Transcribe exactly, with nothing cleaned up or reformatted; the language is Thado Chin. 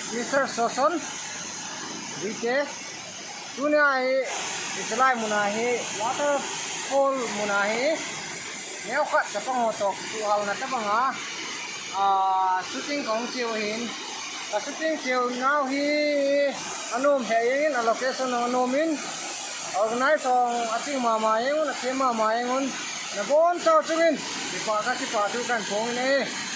Mister Soson, Vite, tunia hi, hiche lai muna hi, waterfall muna hi, neokhat chapang ho toh, tuhalna tabanga, a, shooting kahung cheu ahin, ka shooting cheu nau hi, anom he jengin, a location anom in, organize hong aching mama jeng un, athem mama jeng un, nabonchau chungin, kipa ka kipa thu kahin phong in e.